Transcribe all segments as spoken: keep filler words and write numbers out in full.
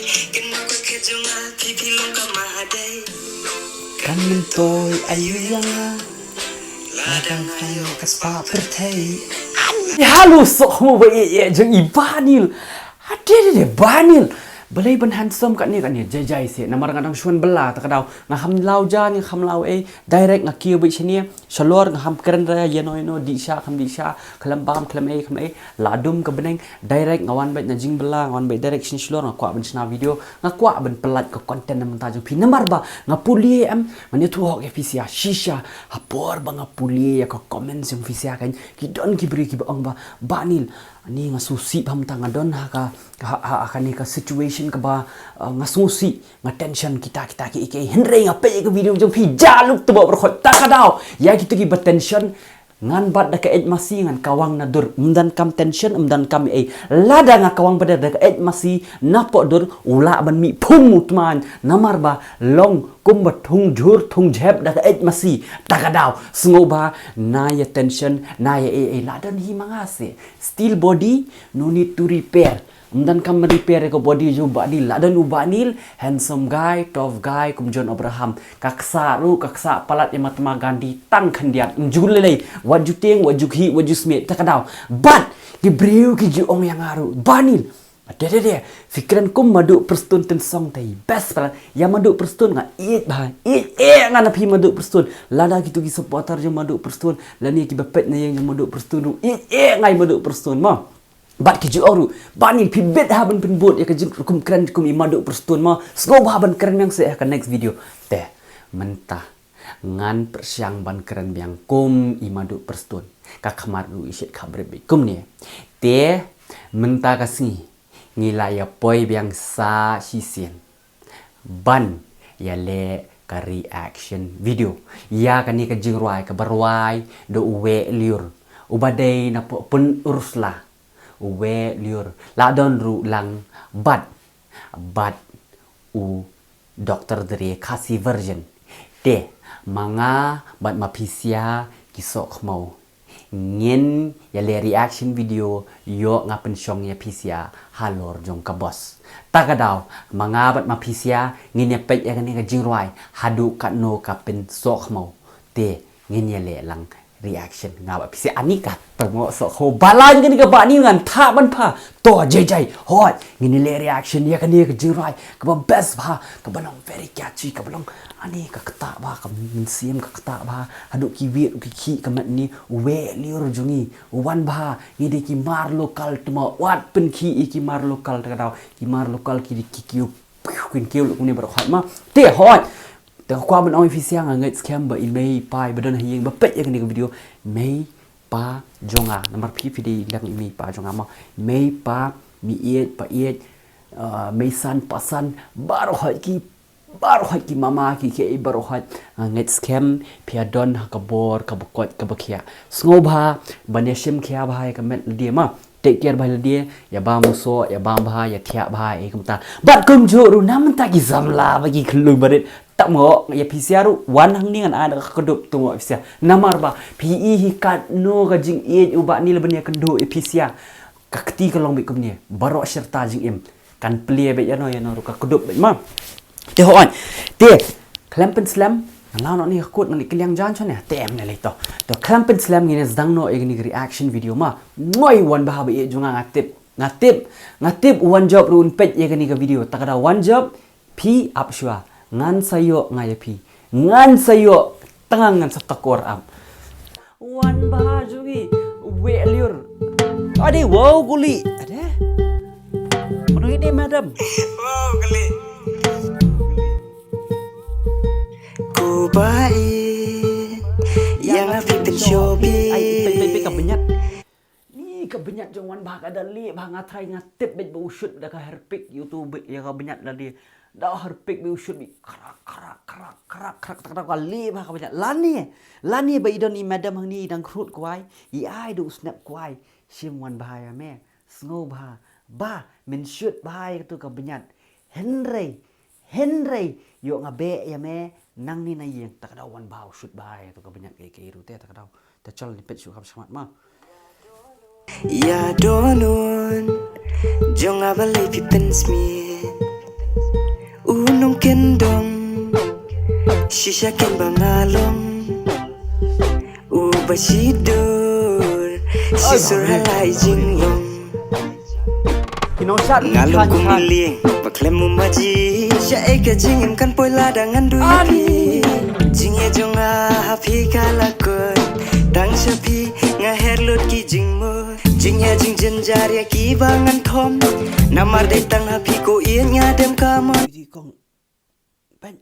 Kan myntoi aïu ïa nga. Ladang aïu ka spah pyrthei. Halo soh mo ba ïa ïa jong i Banil. Hade de de Banil. Balei ban handsome katne katne jai jai se namar nga dang shon bela ta ka daw nga kham law jan nga kham law ei direct nga kiew bit shane shalor nga kham kren ra ïa no ïa no di sha kham di sha khlem bam khlem ei khlem ei la dum ka bneng direct nga wan bit na jing bela nga wan bit direct shin shalor nga kwah ban shna video nga kwah ban pelat ka content na mynta jong phi namar ba nga pule em nga ne tu hok ïa phi sia shisha ha por ba nga pule ïa ka comment jong phi sia kan ki don ki bri ki ba ong ba Banil ani nga susi ba mynta nga don ha ka ha ha ka ni ka situation ka ba nga susi nga tension kita kita ki iki hynrei nga pei ka video jong phi ja luk tebo berkhot ta ka daw ïa kitu ki ba tension ngan bat da ka ej masi ngan kawang na dur mdan kam tension mdan kam ei lada nga kawang bad da ka ej masi na po dur ula ban mi phum utman namar ba long kum ba thung jhur thung jhep da ka ej masi ta ka daw sngo ba na ya tension na ya ei ei ladan hi manga se still body no need to repair Mdan kam repair ko body ju Banil ladan u Banil handsome guy tough guy kum John Abraham ka ksa ru ka ksa palat ya Mahatma Gandhi tang khandiat njul lelei wat ju tieng wat ju khi wat ju smet ta ka daw but ki briew ki ju ong yang aru Banil de de de fikren kum madu prstun ten song tai best palat ya madu prstun nga it ba it e nga na phi madu prstun lada kitu ki supporter ju madu prstun lani ki bepet na yang madu prstun ru it e ngai madu prstun ma Bad ki ju ong ruh ba nin phi bit ha ban pynbud ïa ka jingrukum kren kum i Madu Prestone mo. Sngewbha ban kren nang seh ha ka next video. Te mynta ngan pyrshang ban kren biang kum i Madu Prestone. Ka khmat ruh i shet kham rip bit kumne. Te mynta ka sngi ngi la ïa poi biang sa shisien ban ïa leh ka reaction video ïa kane ka jingrwai kaba rwai da u Weh Lyiur uba dei na Pynurusla. U Weh Lyiur la don ruh lang bad bad u Doctor Dre Khasi version. Te ma nga bad ma Pisia ki soh khmaw. Ngin ïa leh reaction video ïoh nga pynshong ïa Pisia halor jong ka boss. Ta ka daw ma nga bad ma Pisia ngin ïa peit ïa kane ka jingrwai haduh katno ka pynsoh khmaw. Te ngin ïa leh lang reaction nga bad Pisia ani ka tamo soh khmaw ba lain kane ka ba ni ngan tha ban pha. To jai jai hoi ngin ïa leh reaction ïa kane ka jingrwai kaba best ba kaba long very catchy kaba long ani ka kata ba ka mynsiem ka kata ba haduh ki wir ki khi ka mat ni Weh Lyiur jong ngi wan ba ngi dei ki mar local tmo wat pynkhih ïa ki mar local ta ka daw ki mar local ki dei ki kiew kin kiew luk ni baroh hoi ma te hoi. Te ka kwah ban ong ïa Pisia nga ngeit skhem ba i mei pa i ba don ha ïing ba peit ïa kane ka video mei pa jong nga namar phi phi dei dang i mei pa jong nga ma mei pa mi ïeit pa ïeit mei san pa san baroh hoi ki baroh hoi ki mama ki ki baroh hoi nga ngeit skhem phi ïa don ha ka bor ka ba koit ka ba khiah sngewbha ban ïa shim khia bha ïa ka met lade ma Take care bha lade ïa bam u soh ïa bam bha ïa thiah bha ïa kumta. Bad kumjuh ruh na mynta ki samla ba ki khlung barit. Tamo ïa Pisia ruh wan hangne ngan ai da ka kdup tamo Pisia. Namar ba phi i hi katno ka jingïeit u ba ni leh ban ïa kynduh ïa Pisia. Ka kti ka long beit kumne baroh shirta jingim. Kan plie beit ïa no ïa no ruh ka kdup beit ma. Te hooid. Te khlem pynslem ngan law noh ni ka kut ngan leit kylliang jan shane. Te em ne lei to. To khlem pynslem ngin sdang noh ïa kane ka reaction video ma. Ngoi wan bha ba ïeit jong nga nga tip. Nga tip. Nga tip wan jop ruh un peit ïa kane ka video. Ta ka daw wan jop phi ap shuwa. Ngan sa ïoh nga ïa phi. Ngan sa ïoh tang ngan sa takor ap. Wan bha jong ngi Weh Lyiur. Ade wow guli. Ade. Mano ini madam? Wow guli. Ku ba i ïa nga phi pynshoi bit. Ai peit peit peit ka bniat. Ni ka bniat jong wan bha ka da leh bha nga trai nga tip beit ba u shoot da ka herpik ïa utu beit ïa ka bniat lade. Da herpik beit u shoot beit krak krak krak krak krak tak tak ka leh bha ka bniat. Lane lane ba i don i madam hangne i dang khrut kwai i ai da u snap kwai. Shim wan bha ïa me sngewbha ba men shoot bha ïa katu ka bniat. Hynrei Hynrei ïoh nga beh ïa me nangne na ïing. Ta ka daw wan bha u shoot bha ïa tu ka bniat ka ïa ka ïa rute ta ka daw. Ta chol ni pet shu kham shmat ma. Ïa donun jong nga balei phi pynsmit. Nong ken dong shisha ken ba nga long u ba shidur shisur halai jinglong. Nga long kum i lieng ba khlem u maji sha ei ka jingim kan poi lada ngan du ïa phi. Jingïa jong nga ha phi ka la kut tang sha phi. Nga her lut ki jingmut jingïa jingjynjar ïa ki ba ngan thom. Namar dei tang ha phi ko ïa nya dem ka mon. Peit.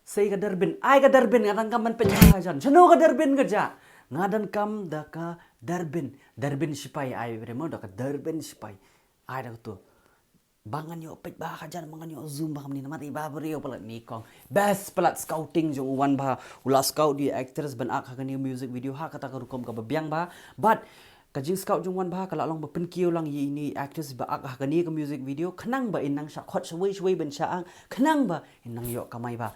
Sei ka darbin, ai ka darbin nga dang kam ban peit ha jan. Shano ka darbin ka ja? Nga dang kam da ka darbin, darbin sipai ai re mo da ka darbin sipai. Ai da ka tu. Ba ngan ïoh peit ba ha jan, ba ngan ïoh zoom ba kam ni namar i ba briew palat ni kong. Best palat scouting jong u Wanbha, u la scout di actress ban ak ha kani music video ha kata ka rukom ka ba biang ba. But ka jing scout jong Wanbha ka la long ba pynkiew lang ïa ini actress ba ak ha kani ka music video khnang ba in nang shah khot shawei shawei ban shah ang khnang ba in nang ïoh kamai ba.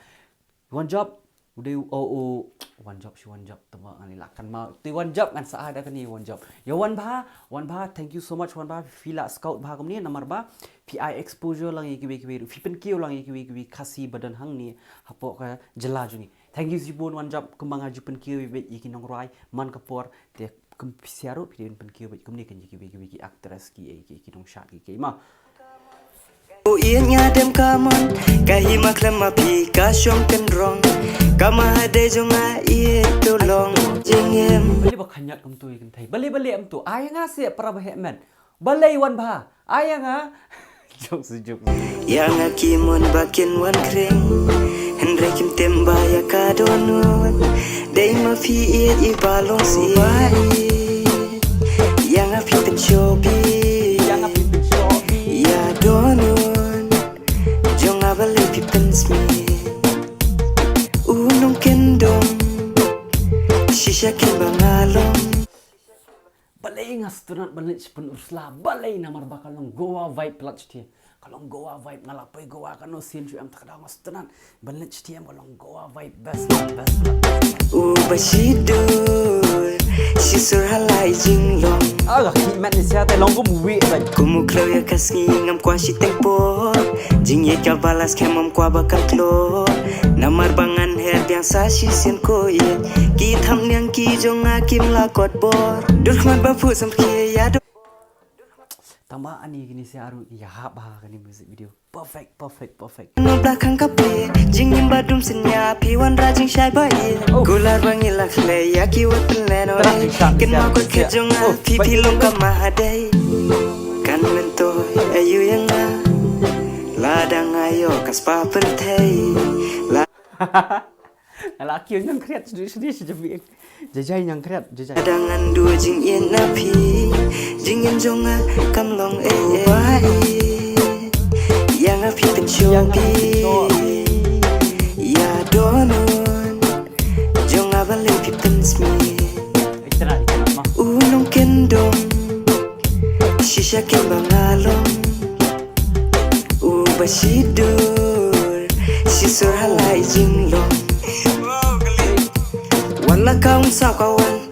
Wan Job u dei u o u Wan Job shi Wan Job tama ngan ila kan ma ti Wan Job ngan sa ada kani Wan Job. Ya Wanbha, Wanbha, thank you so much Wanbha, phi la scout ba kumni namar ba phi ai exposure lang ïa kiwei kiwei, phi pynkiew lang ïa kiwei kiwei Khasi ba don hangne hapoh ka jylla jong ngi. Thank you shibun Wan Job, kumba nga ju pynkiew ïa ki nongrwai man ka por te kum phi sia ruh phi dei ban pynkiew bad kumne kan ïa kiwei kiwei ki actress ki ei ki nongshad ki kei ma. U ïa nya dem ka mon ka hi ma khlem ma phi ka shong kan rong ka ma ha dei jong nga ïa to long jingim. Bale ba khanyat kum tu ïa kan thei bale bale am tu ai nga se para ba heh men. Balei Wanbha ai nga. Jok su jok. Ïa nga ki mon ba kin wan kring hynrei kim tem ba ïa ka don un dei ma phi ïa i ba long si. Ïa nga phi pynshop ïa nga phi pynshop ïa don un jong nga balei phi pynsmit. U nong ken dong shisha ken ba nga long. Balei nga stunat balei shi pun ursla balei namar ba ka long Goa vibe plat shti. Ka long Goa vibe nga la poi Goa ka no sien shu em tak da nga stunat balei shti em ka long Goa vibe best best best. U ba shi dur shi sur halai jinglong. Ah ga ki met ni sia te long kum wi ba. Kum u kleu ïa ka sngi ngam kwa shi teng por. Jing ïa ka balas khem ngam kwa ba ka klor. Namar ba ngan her biang sa shi sien ko ïa ki tham niang ki jong nga kim la kot bor. Dur khmat ba phu sam khie ïa do. Tang ba ani kini sia aru ïa hap ha kani music video. Perfect perfect perfect. Nang bla khang ka phi jing nim ba dum sin ïa phi wan ra jing shai ba ïa. Kular ba ngi la khle ïa ki wat pen len oi. Kin ma kot khe jong nga phi phi long ka ma ha dei. Kan men to ayu ïa nga. La dang ayo ka spa pen thei. La Ala kiew nyang kriat sdui sdui sdui. Jajai nyang kriat jajai. Dang ngan du jing in na phi jing in jong nga kam long eh eh. Yang a phi pen show phi. Ya donun jong nga balei phi pen smi. Itra itra ma. Unong ken dong shisha ken ba nga long. U ba shi dur shi sur halai jing long. Wan la kaung sa ka wan.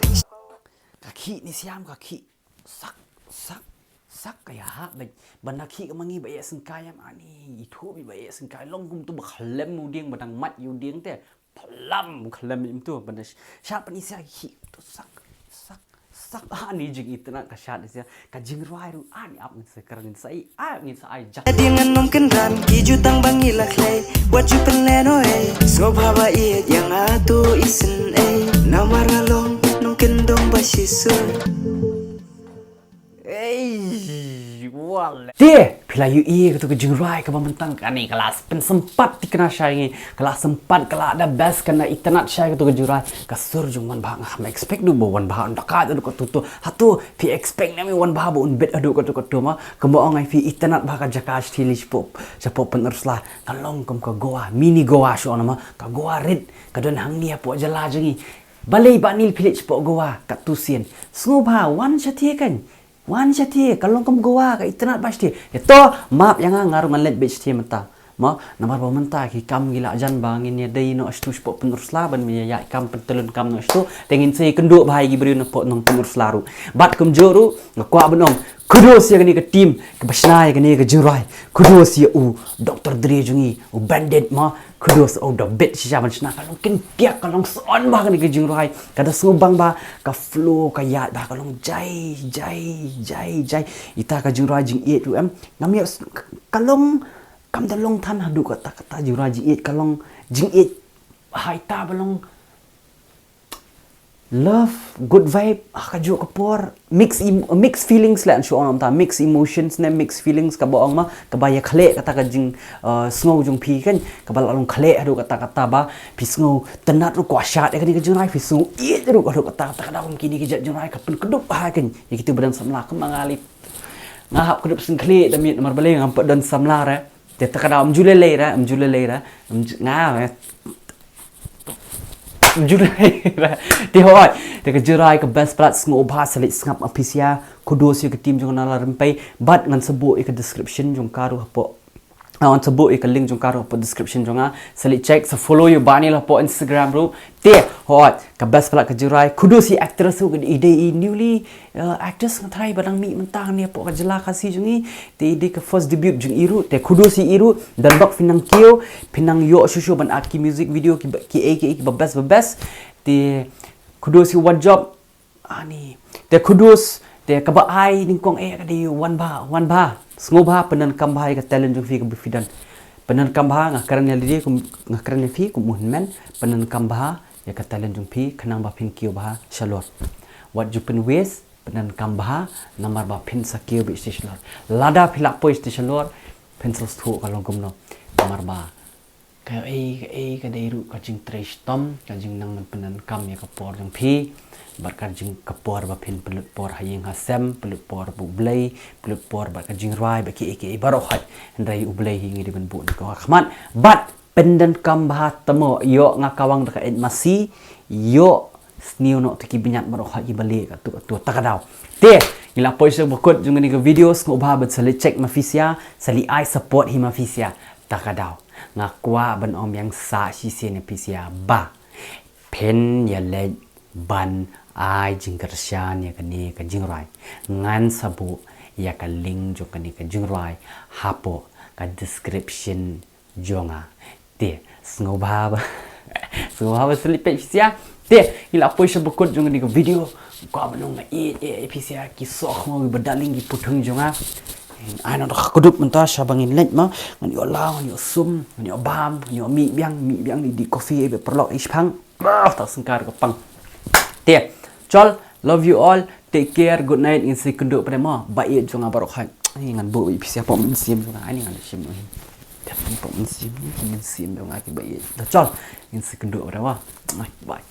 Ka khi ni siam ka khi sak sak sak ka ya ha ba na khi ka mangi ba ya sengkai am ani i thu bi ba ya sengkai long kum tu ba khlem u ding ba dang mat yu ding te. Plam khlem im tu ban sha pan isia hi tu sak sak sak ani jing itna ka sha isia ka jing rwai ru ani ap ngin sa kar ngin sa i ap ngin sa ai jak. Dia ngan nom ken ran ki jutang bang ila khlei wat ju pen len oi. So baba i yang atu isin ei namar along nong ken dong ba shi sur. Ei wal. Te phi la yu i katu ka jingrai kaba mentang kane ka la pynsempat tikna shai ngi ka la sempat ka la da best kana itanat shai katu ka jingrai ka sur jong wan ba nga ham expect du ba wan ba unda ka du katu tu hatu phi expect na mi wan ba ba un bet adu katu katu ma kaba ong ai phi itanat ba ka jaka shti li shapo shapo pen ursla ka long kum ka Goa mini Goa shu ong ma ka Goa rit ka don hangni hapo jala jong ngi balei ba nil phi leit shapo Goa katu sien sngu ba wan shathie kan. Wan shathie ka long kum Goa ka itanat ba shathie. Ya to map ya nga nga ruh ngan leit beit shathie mynta. Mo, namar ba mynta ki kam ki la jan ba ngin ïa dei noh shtu shapoh Pynursla ban ïa ïaid kam pyntyllun kam noh shtu. Te ngin sa ïakynduh bha ïa ki briew napoh nong Pynursla ruh. Bad kumjuh ruh nga kwah ban ong, kudos ïa kane ka team kaba shna ïa kane ka jingrwai. Kudos ïa u Doctor Dre jong ngi, u Bandit mo. Kudos, u da bit shisha ban shna, ka long kyndiat, ka long sngewbha kane ka jingrwai. Ka da sngewbha bha, ka flow ka ïaid bha, ka long jai jai jai jai. Ita ka jingrwai jingïeit ruh em, ngam ïoh s-, ka long, kam da long than haduh katta katta jingrwai jingïeit, ka long jingïeit ha ita ba long love, good vibe, ha kajuh ka por, mix em-, mixed feelings leh, shu ong ym ta, mixed emotions ne mixed feelings kaba ong ma, kaba ïa khleh kata ka jing, uh, sngew jong phi kan, kaba la long khleh haduh katta katta ba phi sngewtynnat ruh, kwah shad ïa kane ka jingrwai, phi sngewïeit ruh haduh katta katta. Ka da kum kine ki jait jingrwai ka pynkdup bha kan ïa kito ba don samla. Kum nga lei, nga hap kdup sngewkhlieh da miet namar balei ngam pat don samla re. Te ta ka daw, ym ju lei lei ra, ym ju lei lei ra, ym ju, nga, eh, ym ju lei lei ra. Te hooid, te ka jingrwai ka best palat, sngewbha sa leit sngap ma phi sha. Kudos ïa ka team jong nga na Ladrympai, bad ngan sa buh ïa ka description jong ka ruh hapoh, ah, ngan sa buh ïa ka link jong ka ruh hapoh description jong nga. Sa leit check, sa follow ïa u Bani la hapoh Instagram ruh. Te hooid, ka best palat ka jingrwai. Kudos ïa actress ruh, i dei i newly, uh, actress, nga tharai ba dang mih mynta hangne hapoh ka jylla Khasi jong ngi. Te i dei ka first debut jong i ruh. Te kudos ïa i ruh. Don bok phin nang kiew, phin nang ïoh shuh shuh ban act ki music video ki ba, ki ei ki ei kiba best ba best. Te kudos ïa u One Job. Ani. Te kudos, te kaba ai nyngkong eh ka dei u Wanbha, Wanbha. Sngewbha pyndonkam bha ïa ka talent jong phi kaba phi don. Pyndonkam bha, nga kren ïa lade kum, nga kren ïa phi kum u hynmen, pyndonkam bha ïa ka talent jong phi khnang ba phin kiew bha shalor. Wat ju pynwaste, pyndonkam bha, namar ba phin sa kiew beit shalor. Lada phi la poi shalor, phin sa sngewthuh ka long kumno. Namar ba kaei kaei ka dei ruh ka jingtrei shitom, ka jingnang ban pyndonkam ïa ka por jong phi. Bad ka jing, ka por ba phin pynlut por ha ïing ha sem, pynlut por bad U Blei, pynlut por bad ka jingrwai, bad kiei kiei baroh hoi. Hynrei U Blei hi ngi dei ban buh na ka khmat. Bad pyndonkam bha tamo, ïoh nga kawang da ka eit masi, ïoh sniew noh ïa ki bniat baroh hoi kiba leh katto katto. Ta ka daw. Te ngi la poi sha ba kut jong kane ka video, sngewbha ban sa leit check ma phi sha, sa leit ai support hi ma phi sha. Ta ka daw. Nga kwah ban ong biang sa shisien ïa phi sha ba phin ïa leit ban ai jingkyrshan ïa kane ka jingrwai. Ngan sa buh ïa ka link jong kane ka jingrwai hapoh ka description jong nga. Te sngewbha ba, sngewbha ba sa leit peit phi sha. Te ngi la poi sha ba kut jong kane ka video. Kwah ban ong nga ïeit ïeit ïa phi sha ki soh khmaw, ki ba darling, ki pud thung jong nga. Ai na da ka kdup mynta sha ba ngin leit ma, ngan ïoh law, ngan ïoh sum, ngan ïoh bam, ngan ïoh mih biang, mih biang, di di coffee, eh, bad paralok, eh, shipang. Bah, ta sengkar ka pang. Te chol, love you all, take care, good night, ngin sa ïakynduh pat mo. Ba ïeit jong nga baroh hoi. Ai ngan buh ïa phi sha, pok mynsiem jong nga, ai ngan shim noh hi. Pok mynsiem, mynsiem jong nga kiba ïeit. Te chol, ngin sa ïakynduh pat mo. Bye.